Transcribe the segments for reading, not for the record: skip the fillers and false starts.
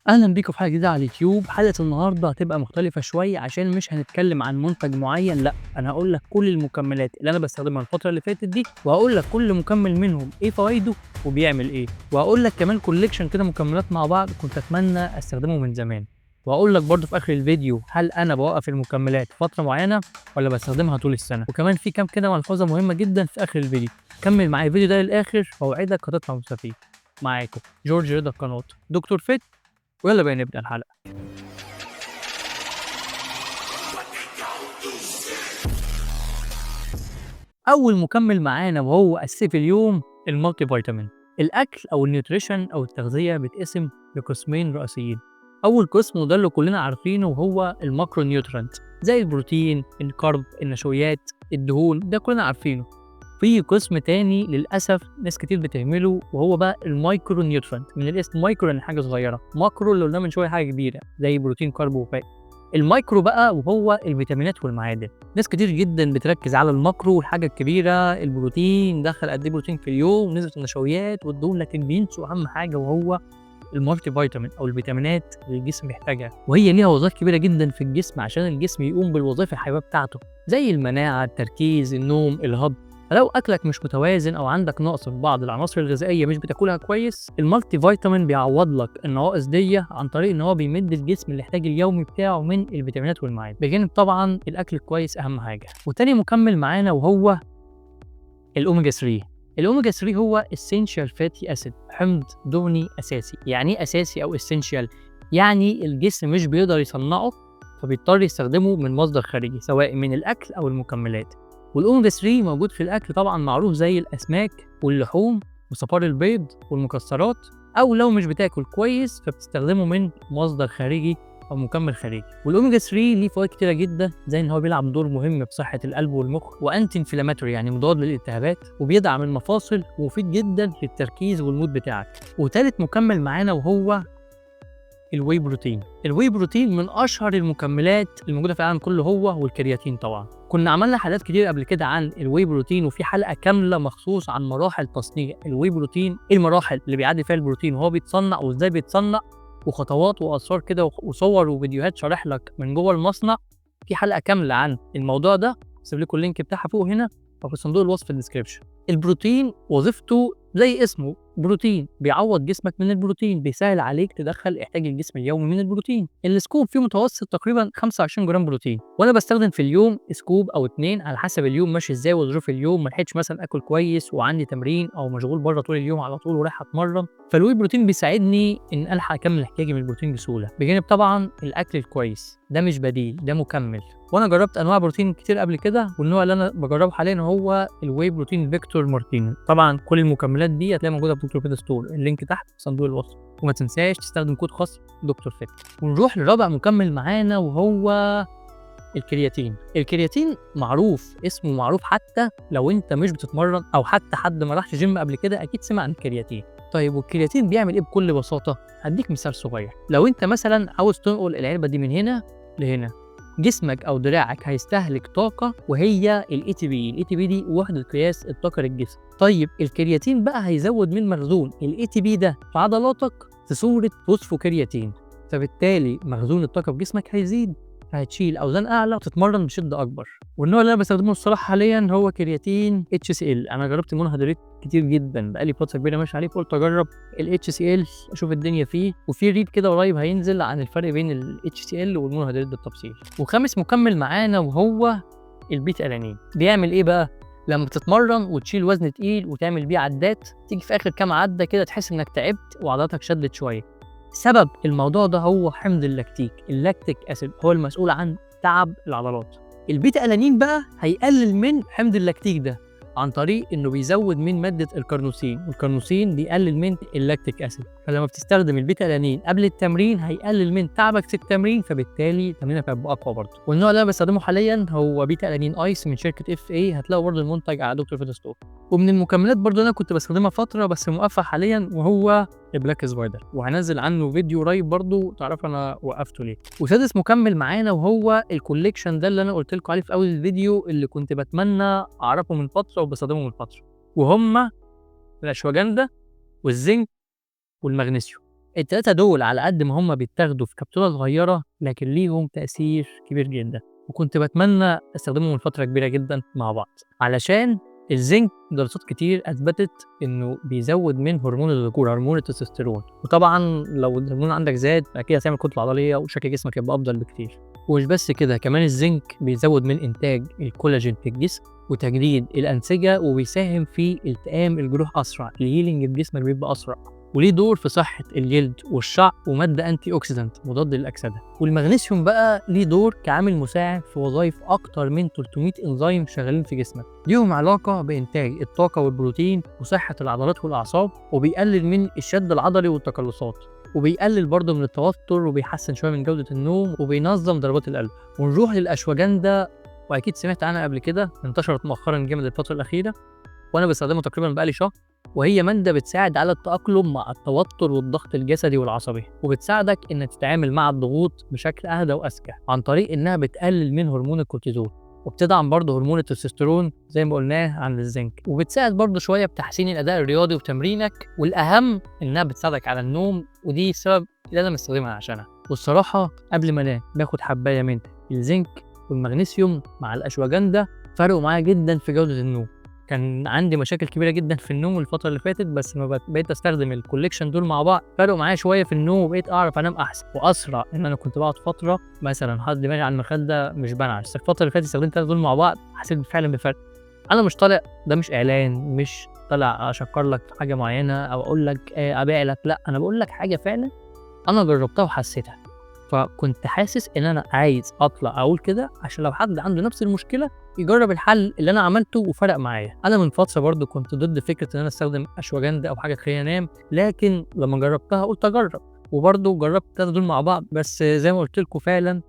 اهلا بيكم في حلقة جديدة على اليوتيوب. حلقة النهارده هتبقى مختلفة شوية عشان مش هنتكلم عن منتج معين، لا انا هقول لك كل المكملات اللي انا بستخدمها الفترة اللي فاتت دي، وهقول لك كل مكمل منهم ايه فوائده وبيعمل ايه، وهقول لك كمان collection كده مكملات مع بعض كنت اتمنى استخدمه من زمان، وهقول لك برضو في اخر الفيديو هل انا بوقف المكملات فترة معينة ولا بستخدمها طول السنة، وكمان في كام كده ملحوظة مهمة جدا في اخر الفيديو. كمل معايا الفيديو ده للاخر واوعدك هتطلع مستفيد. معاكم جورج رضا قناة دكتور فيت، ويلا بقى نبدا الحلقة. اول مكمل معانا وهو اساسي في اليوم ال multivitamin. الاكل او ال nutrition او التغذية بيتقسم لقسمين رئيسيين. اول قسم وده اللي كلنا عارفينه وهو ال macronutrient، زي البروتين، ال carb، النشويات، الدهون، ده كلنا عارفينه. في قسم تاني للاسف ناس كتير بتهمله وهو بقى ال micronutrient. من الاسم مايكرو يعني حاجة صغيرة، macro اللي قلناه من شوية حاجة كبيرة زي بروتين carb و fat. ال micro بقى وهو الفيتامينات والمعادن. ناس كتير جدا بتركز على ال macro والحاجة الكبيرة، البروتين، دخل قد ايه بروتين في اليوم، نسبه النشويات والدهون، لكن بينسوا اهم حاجة وهو ال multivitamin او الفيتامينات اللي الجسم بيحتاجها، وهي ليها وظائف كبيرة جدا في الجسم عشان الجسم يقوم بالوظائف الحيوية بتاعته زي المناعة، التركيز، النوم، الهضم. فلو اكلك مش متوازن او عندك نقص في بعض العناصر الغذائية مش بتاكلها كويس، ال multivitamin بيعوض لك النواقص دي عن طريق ان هو بيمد الجسم الاحتياج اليومي بتاعه من الفيتامينات والمعادن، بجانب طبعا الاكل الكويس اهم حاجة. وتاني مكمل معانا وهو الاوميجا 3. الاوميجا 3 هو essential fatty acid، حمض دهني اساسي. يعني ايه اساسي او essential؟ يعني الجسم مش بيقدر يصنعه فبيضطر يستخدمه من مصدر خارجي سواء من الاكل او المكملات. والاوميجا 3 موجود في الاكل طبعا معروف زي الاسماك واللحوم وصفار البيض والمكسرات، او لو مش بتاكل كويس فبتستخدمه من مصدر خارجي او مكمل خارجي. والاوميجا 3 ليه فوائد كتيرة جدا، زي ان هو بيلعب دور مهم في صحة القلب والمخ، و anti-inflammatory يعني مضاد للالتهابات، وبيدعم المفاصل، ومفيد جدا للتركيز وال mood بتاعك. وثالث مكمل معانا وهو ال whey protein. ال whey protein من اشهر المكملات الموجودة في العالم كله، هو والكرياتين طبعا. كنا عملنا حلقات كتير قبل كده عن ال whey protein، وفي حلقة كاملة مخصوص عن مراحل تصنيع ال whey protein، ايه المراحل اللي بيعدي فيها البروتين وهو بيتصنع وازاي بيتصنع، وخطوات واسرار كده وصور وفيديوهات شارح لك من جوه المصنع. في حلقة كاملة عن الموضوع ده، سيب لكم ال link بتاعها فوق هنا او في صندوق الوصف في ال description. البروتين وظيفته زي اسمه بروتين، بيعوض جسمك من البروتين، بيسهل عليك تدخل احتياج الجسم اليومي من البروتين. ال scoop فيه متوسط تقريبا 25 جرام بروتين، وانا بستخدم في اليوم scoop او 2 على حسب اليوم ماشي ازاي وظروف اليوم. ما لحقتش مثلا اكل كويس وعندي تمرين او مشغول بره طول اليوم على طول ورايح اتمرن، فال whey protein بيساعدني ان الحق اكمل احتياجي من البروتين بسهولة، بجانب طبعا الاكل الكويس. ده مش بديل، ده مكمل. وانا جربت انواع بروتين كتير قبل كده، والنوع اللي انا بجربه حاليا هو ال whey protein فيكتور مارتينو. طبعا كل المكملات دي هتلاقيها موجودة في دكتور فيت store، ال link تحت في صندوق الوصف، وما تنساش تستخدم كود خصم دكتور فيت. ونروح لرابع مكمل معانا وهو الكرياتين. الكرياتين معروف، اسمه معروف حتى لو انت مش بتتمرن او حتى حد ما راحش جيم قبل كده اكيد سمع عن الكرياتين. طيب والكرياتين بيعمل ايه؟ بكل بساطة هديك مثال صغير. لو انت مثلا عاوز تنقل العلبة دي من هنا لهنا، جسمك او دراعك هيستهلك طاقة وهي ال ATP. ال ATP دي وحده قياس الطاقة للجسم. طيب الكرياتين بقى هيزود من مخزون ال ATP ده في عضلاتك في صوره phosphocreatine، فبالتالي مخزون الطاقة في جسمك هيزيد، فهتشيل اوزان اعلى وتتمرن بشده اكبر. والنوع اللي انا بستخدمه الصراحة حاليا هو كرياتين HCl. انا جربت monohydrate كتير جدا، بقالي فترة كبيرة ماشي عليه، فقلت اجرب ال HCl اشوف الدنيا فيه. وفي reel كده قريب هينزل عن الفرق بين ال HCl وال monohydrate بالتفصيل. وخامس مكمل معانا وهو البيتا الانين. بيعمل ايه بقى؟ لما بتتمرن وتشيل وزن تقيل وتعمل بيه عدات، تيجي في اخر كام عده كده تحس انك تعبت وعضلاتك شدت شوية. سبب الموضوع ده هو حمض اللاكتيك، ال lactic acid هو المسؤول عن تعب العضلات. البيتا الانين بقى هيقلل من حمض اللاكتيك ده عن طريق انه بيزود من مادة ال carnosine، وال carnosine بيقلل من ال lactic acid. فلما بتستخدم البيتا الانين قبل التمرين هيقلل من تعبك في التمرين، فبالتالي تمرينك هيبقى اقوى برضه. والنوع اللي انا بستخدمه حاليا هو بيتا الانين ice من شركة FA، هتلاقوا برضه المنتج على دكتور فيت store. ومن المكملات برضه انا كنت بستخدمها فترة بس موقفه حاليا وهو ال Black Spider، وهنزل عنه فيديو قريب برضه تعرف انا وقفته ليه. وسادس مكمل معانا وهو ال collection ده اللي انا قلت لكم عليه في اول الفيديو، اللي كنت بتمنى اعرفه من فترة وبستخدمه من فترة، وهما الاشواجندا والزنك والمغنيسيوم. التلاتة دول على قد ما هم بيتاخدوا في كبسولة صغيرة لكن ليهم تأثير كبير جدا، وكنت بتمنى استخدمهم لفترة كبيرة جدا مع بعض. علشان الزنك دراسات كتير اثبتت انه بيزود من هرمون الذكورة، هرمون التستوستيرون، وطبعا لو الهرمون عندك زاد اكيد هتعمل كتلة عضلية وشكل جسمك يبقى افضل بكتير. ومش بس كده، كمان الزنك بيزود من انتاج الكولاجين في الجسم وتجديد الانسجة، وبيساهم في التئام الجروح اسرع، ال healing في جسمك بيبقى اسرع، وليه دور في صحة الجلد والشعر، ومادة antioxidant مضاد للاكسده. والمغنيسيوم بقى ليه دور كعامل مساعد في وظائف اكتر من 300 انزيم شغالين في جسمك، ليهم علاقة بانتاج الطاقة والبروتين وصحة العضلات والاعصاب، وبيقلل من الشد العضلي والتقلصات، وبيقلل برضه من التوتر، وبيحسن شوية من جوده النوم، وبينظم ضربات القلب. ونروح للاشواجندا، واكيد سمعت عنها قبل كده، انتشرت مؤخرا جامد الفترة الاخيرة، وانا بستخدمها تقريبا بقالي شهر. وهي مادة بتساعد على التأقلم مع التوتر والضغط الجسدي والعصبي، وبتساعدك انك تتعامل مع الضغوط بشكل اهدى واذكى، عن طريق انها بتقلل من هرمون الكورتيزول، وبتدعم برضه هرمون التستوستيرون زي ما قلناه عن الزنك، وبتساعد برضه شوية بتحسين الاداء الرياضي وتمرينك، والاهم انها بتساعدك على النوم، ودي السبب اللي انا بستخدمها عشانها. والصراحة قبل ما انام باخد حبايه من الزنك والمغنيسيوم مع الاشواجندا، فرقوا معايا جدا في جوده النوم. كان عندي مشاكل كبيرة جدا في النوم الفترة اللي فاتت، بس لما بقيت استخدم ال collection دول مع بعض فرقوا معايا شوية في النوم، وبقيت اعرف انام احسن واسرع. ان انا كنت بقعد فترة مثلا حاطط دماغي على المخدة مش بنعس، الفترة اللي فاتت استخدمت الثلاثة دول مع بعض حسيت فعلا بفرق. انا مش طالع، ده مش اعلان، مش طالع اشكر لك حاجة معينة او اقول لك ابيع لك، لا انا بقول لك حاجة فعلا انا جربتها وحسيتها، فكنت حاسس ان انا عايز اطلع اقول كده عشان لو حد عنده نفس المشكلة يجرب الحل اللي انا عملته وفرق معايا. انا من فترة برضو كنت ضد فكرة ان انا استخدم اشواجندا او حاجة تخليني انام، لكن لما جربتها قلت اجرب، وبرضو جربت الثلاثة دول مع بعض، بس زي ما قلت لكم فعلا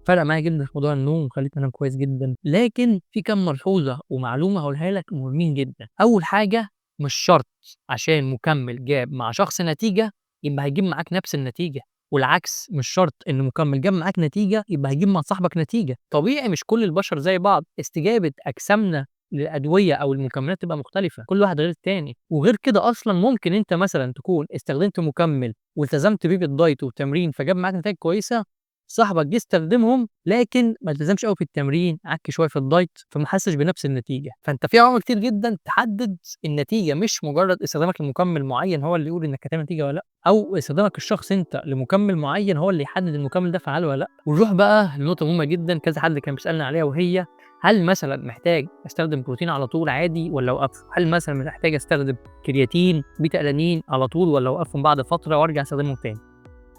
فرق معايا جدا في موضوع النوم وخليتني انام كويس جدا. لكن في كام ملحوظة ومعلومه هقولها لك مهمين جدا. اول حاجة، مش شرط عشان مكمل جاب مع شخص نتيجة يبقى هيجيب معاك نفس النتيجة، والعكس مش شرط ان مكمل جاب معاك نتيجة يبقى هيجيب مع صاحبك نتيجة. طبيعي مش كل البشر زي بعض، استجابة اجسامنا للادوية او المكملات تبقى مختلفة، كل واحد غير التاني. وغير كده اصلا ممكن انت مثلا تكون استخدمت مكمل والتزمت بيه بال diet والتمرين فجاب معاك نتائج كويسة، صاحبك جه استخدمهم لكن ما التزمش قوي في التمرين، عك شوية في ال diet، فما حسش بنفس النتيجة. فانت في عوامل كتير جدا تحدد النتيجة، مش مجرد استخدامك لمكمل معين هو اللي يقول انك هتعمل نتيجة ولا لا، او استخدامك الشخص انت لمكمل معين هو اللي يحدد المكمل ده فعال ولا لا. ونروح بقى لنقطة مهمة جدا كذا حد كان بيسالني عليها، وهي هل مثلا محتاج استخدم بروتين على طول عادي ولا اوقفه؟ هل مثلا محتاج استخدم كرياتين beta alanine على طول ولا اوقفهم بعد فترة وارجع استخدمهم تاني؟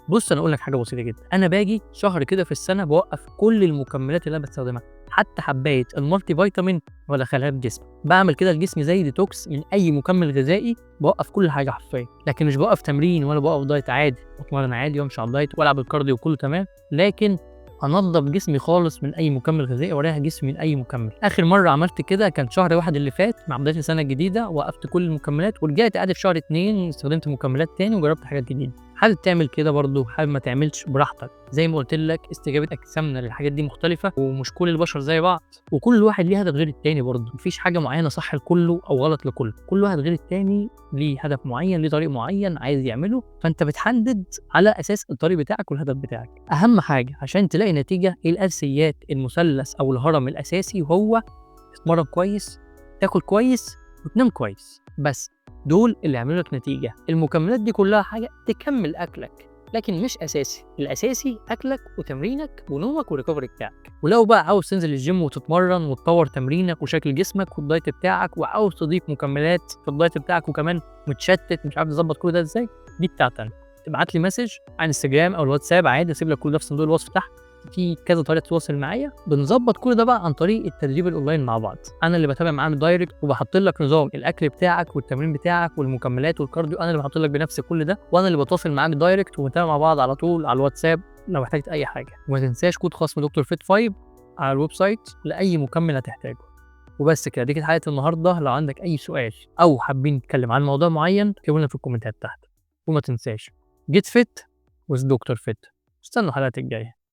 بص انا اقول لك حاجة بسيطة جدا، انا باجي شهر كده في السنة بوقف كل المكملات اللي انا بستخدمها، حتى حبايه ال multivitamin بدخلها في جسمي، بعمل كده لجسمي زي ديتوكس من اي مكمل غذائي، بوقف كل حاجة حرفيا. لكن مش بوقف تمرين ولا بوقف diet، عادي بتمرن عادي وامشي على ال diet والعب ال cardio وكله تمام، لكن انضف جسمي خالص من اي مكمل غذائي واريح جسمي من اي مكمل. اخر مرة عملت كده كان شهر 1 اللي فات مع بداية السنة الجديدة، وقفت كل المكملات ورجعت عادي في شهر 2 استخدمت مكملات تاني وجربت حاجات جديدة. حابب تعمل كده برضه، حابب ما تعملش براحتك. زي ما قلت لك استجابة اجسامنا للحاجات دي مختلفة، ومش كل البشر زي بعض، وكل واحد ليه هدف غير التاني برضه، مفيش حاجة معينة صح لكله او غلط لكله، كل واحد غير التاني ليه هدف معين، ليه طريق معين عايز يعمله، فانت بتحدد على اساس الطريق بتاعك والهدف بتاعك. اهم حاجة عشان تلاقي نتيجة الاساسيات، المثلث او الهرم الاساسي، وهو تتمرن كويس، تاكل كويس، وتنام كويس، بس دول اللي يعملوا لك نتيجة. المكملات دي كلها حاجة تكمل اكلك لكن مش اساسي، الاساسي اكلك وتمرينك ونومك وال recovery بتاعك. ولو بقى عاوز تنزل الجيم وتتمرن وتطور تمرينك وشكل جسمك وال diet بتاعك، وعاوز تضيف مكملات في ال diet بتاعك، وكمان متشتت مش عارف تظبط كل ده ازاي، دي بتاعتي انا. تبعت لي message على انستجرام او الواتساب عادي، اسيب لك كل ده في صندوق الوصف تحت، في كذا طريقه تتواصل معايا. بنظبط كل ده بقى عن طريق التدريب الاونلاين مع بعض، انا اللي بتابع معاك direct، وبحط لك نظام الاكل بتاعك والتمرين بتاعك والمكملات وال cardio، انا اللي بحط لك بنفسي كل ده، وانا اللي بتواصل معاك direct وبنتابع مع بعض على طول على الواتساب لو احتجت اي حاجة. وما تنساش كود خصم دكتور فيت 5 على ال website لاي مكمل هتحتاجه. وبس كده، دي كانت حلقة النهارده. لو عندك اي سؤال او حابين نتكلم عن موضوع معين اكتبوا لنا في الكومنتات تحت. وما تنساش get fit with دكتور فيت. استنوا الحلقات الجاية.